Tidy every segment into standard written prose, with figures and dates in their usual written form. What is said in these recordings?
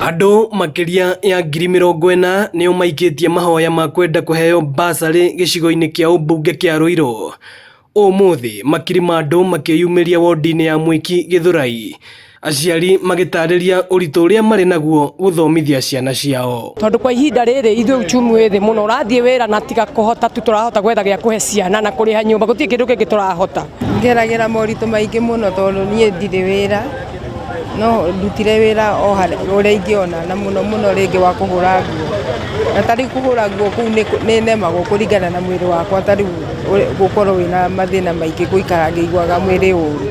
Andũ makĩria ya 40,000 nĩo maikĩtie mahoya ma kwenda kũheo basarĩ gĩcigo-inĩ kĩa ũmbunge kĩa Ruiru. Ũmũthĩ makiri ma andũ makĩyumĩria wodi-inĩ ya Mwiki Gĩthũrai, aciari magĩtarĩria ũritũ ũrĩa marĩ naguo gũthomithia ciana ciao. Tondũ kwa ihinda rĩrĩ ithuĩ uchumi wĩ thĩ mũno, ũrathiĩ wĩra na tiga kũhota tu tũrahota gwetha gĩa kũhe ciana na kũrĩha nyũmba, gũtirĩ kĩndũ kĩngĩ tũrahota. Ngeragĩra moritũ maingĩ mũno tondũ niĩ ndirĩ wĩra, no ndutire wĩra o ũrĩa ingĩona na mũno mũno rĩngĩ wa kũhũra nguo. Na ta rĩu kũhũra nguo kũu nĩ nemagwo kũringana na mwĩrĩ wakwa ta rĩu gũkorwo wĩna mathĩna maingĩ gũikara ngĩiguaga mwĩrĩ ũru.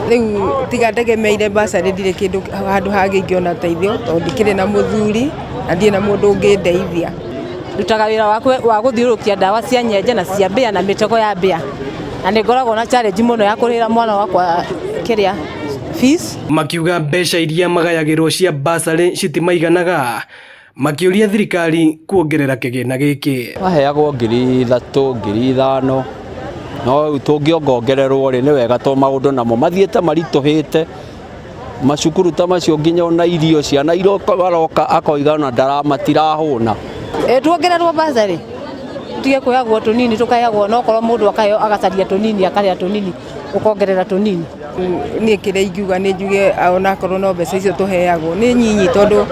Rĩu tiga ndegemeire bursary ndirĩ kĩndũ handũ hangĩ ingĩona ũteithio tondũ ndikĩrĩ na mũthuri na ndirĩ na mũndũ ũngĩndeithia. Ndutaga wĩra wa gũthiũrũrũkia ndawa cia nyenje na cia mbĩa na mĩtego ya mbĩa, na nĩ ngoragwo na challenge mũno ya kũrĩhĩra mwana wakwa kĩrĩa fees. Makiuga mbeca iria magayagĩrwo cia bursary citimaiganaga, makĩũria thirikari kuongerera kĩgĩna gĩkĩ. Maheagwo 3000, 5000, no rĩu tũngĩongongererwo rĩ, nĩ wega tondũ maũndũ namo mathiĩte maritũhĩte. Macukuru ta macio nginya ona irio ciana iroka aroka akoiga ona matirahũna. Ĩ tuongererwo bursary tutige kũheagwo tũnini, tũkaheagwo no korwo mũndũ akaheo agacaria tũnini akarĩa tũnini, ũkongerera tũnini. Niĩ kĩrĩa ingiuga nĩ njuge onakorwo no mbeca icio tũheagwo nĩ nyinyi tondũ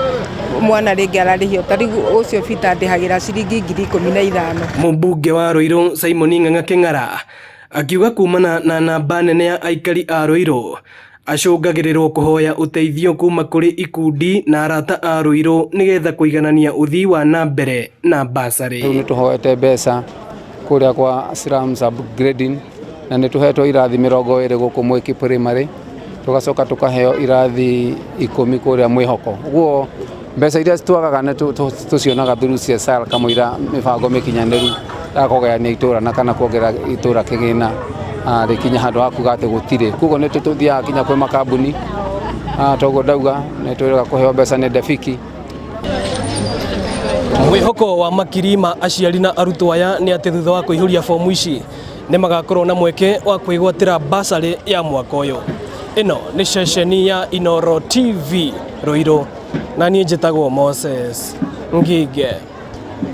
mwana rĩngĩ ararĩhio ta rĩu ũcio Peter andĩhagĩra ciringi 15,000. Mũmbunge wa Ruiru Simon Ng'ang'a Kĩng'ara akiuga kumana na namba nene ya aikari a Ruiru acũngagĩrĩrwo kũhoya ũteithio kuma kũrĩ ikundi na arata a Ruiru nĩgetha kũiganania ũthii wa na mbere na basarĩ. Rĩu nĩ tũhoete mbeca kũrĩa kwa slums upgrading na nĩ tũhetwo irathi 20 gũkũ Mwiki Primary, tũgacoka tũkaheo irathi 10 kũrĩa Mwĩhoko. Ũguo mbeca iria twagaga nĩ tũcionaga through CSR kamũira mĩbango mĩkinyanĩru ya kũgayania itũra na kana kuongerera itũra kĩgĩna rĩkinya handũ ha kuga atĩ gũtirĩ. Koguo nĩ tũthiaga nginya kwĩ makambuni, toguo ndauga nĩ twĩrĩga kũheo mbeca nĩ Defiki. Mwĩhoko wa makiri ma aciari na arutwo aya nĩ atĩ thutha wa kũihũria fomu ici nĩ magakorwo na mweke wa kwĩgwatĩra basarĩ ya mwaka ũyũ. Ĩno nĩ ceceni ya Inooro TV Ruiru na niĩ njĩtagwo Moses Ngige.